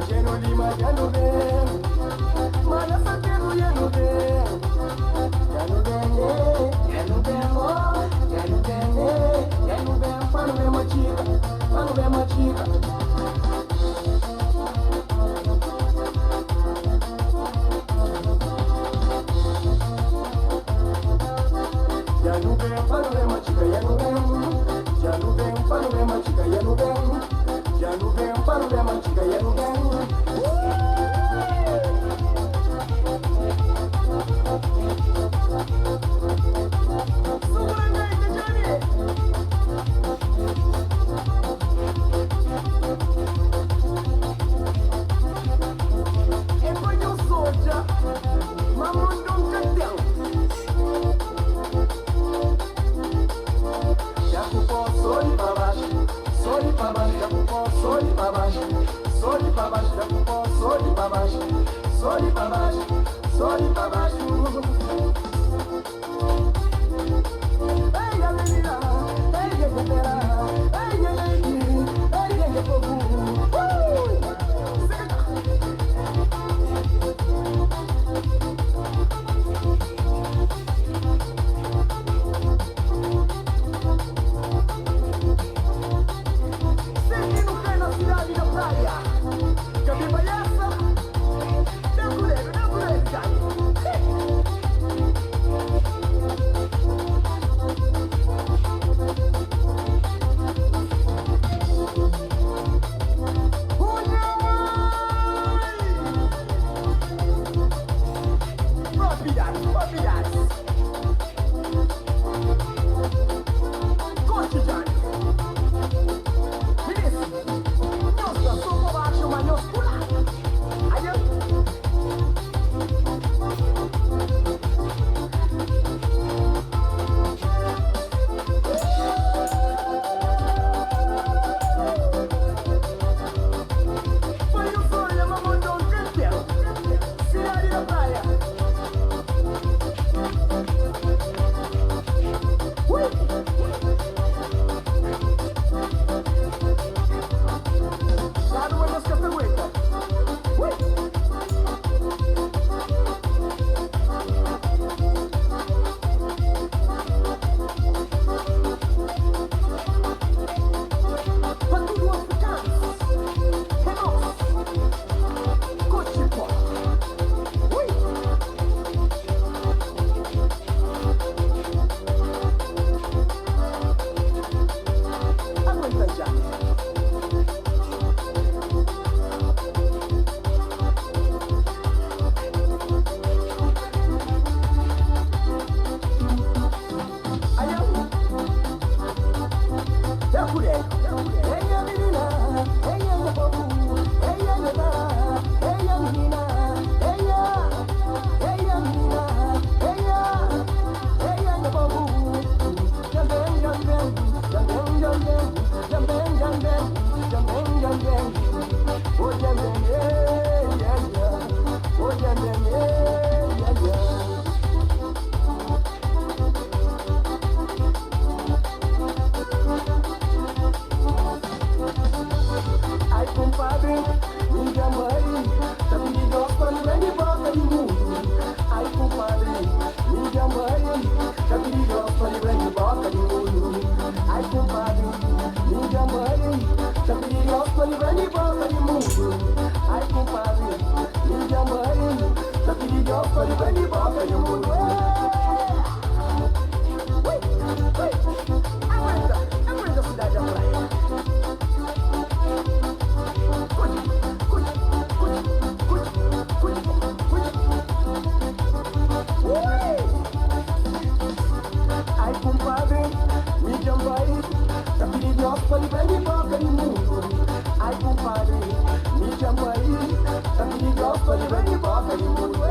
Jeno Lima dja nu ben Mana Santiago dja nu ben Dja nu ben, eh, dja nu ben, oh Dja nu ben, eh, dja nu ben Pa nu ben matxiga, pa nu ben matxiga. Dja nu ben, pa nu ben matxiga, dja nu ben Dja nu ben, pa nu ben matxiga, dja nu ben Dja nu ben, pa nu ben matxiga, dja nu ben. Sugura gaita, Johnny! É pa nhos odja ma mundon ka ten. Dja ku pó só di pa baxu, só di pa baxu. Dja ku pó só di pa baxu, só di pa baxu. Dja ku pó só di pa baxu, só di pa baxu, só di pa baxu. Ei, nha menina, ei, nha guerreira, ei, nha lady, ei, nha fogo. Ui! Sega! Sen ki nu kai na sidadi da praia, ka biba essa, da ku dedu, da ku dedu, Johnny. Unha mãe! Propi dance, propi dance. Coach Johnny. Minis, nhos sta so pa baxu, ma nhos pula. Aia. Pa nhos odja ma mondon ka ten. Sidadi da Praia. Ui! Fladu ma nhos ka sta aguenta. Ui! Pa tudu afrikanus, é nos, Kotxi pó. Ui! Aguenta já. Aia! Da ku dedu. Eia minina, eia nha povu, eia nha tara, eia minina, eia, eia minina, eia, eia nha povu. Dja ben, dja ben, dja ben, dja ben, dja ben, dja ben, dja ben, dja ben. Oh, dja ben, eia, ia. Oh, dja ben, eia, ia. Ai kumpadri, minha mãe ta pidi Deus pa libra di boka di mundu. Ai kumpadri, minha mãe ta pidi Deus pa libra di boka di mundu. Ai kumpadri, minha mãe ta pidi Deus pa libra di boka di mundu. Ai kumpadri, minha mãe ta pidi Deus pa libra di boka di mundu. Ui, ui, aguenta, aguenta cidade da praia. Curte, curte, curte, curte, curte, curte. Ui! Ai kumpadri, minha mãe ta pidi Deus pa libra di boka di mundu. Ai kumpadri, minha mãe ta pidi Deus pa libra di boka di mundu.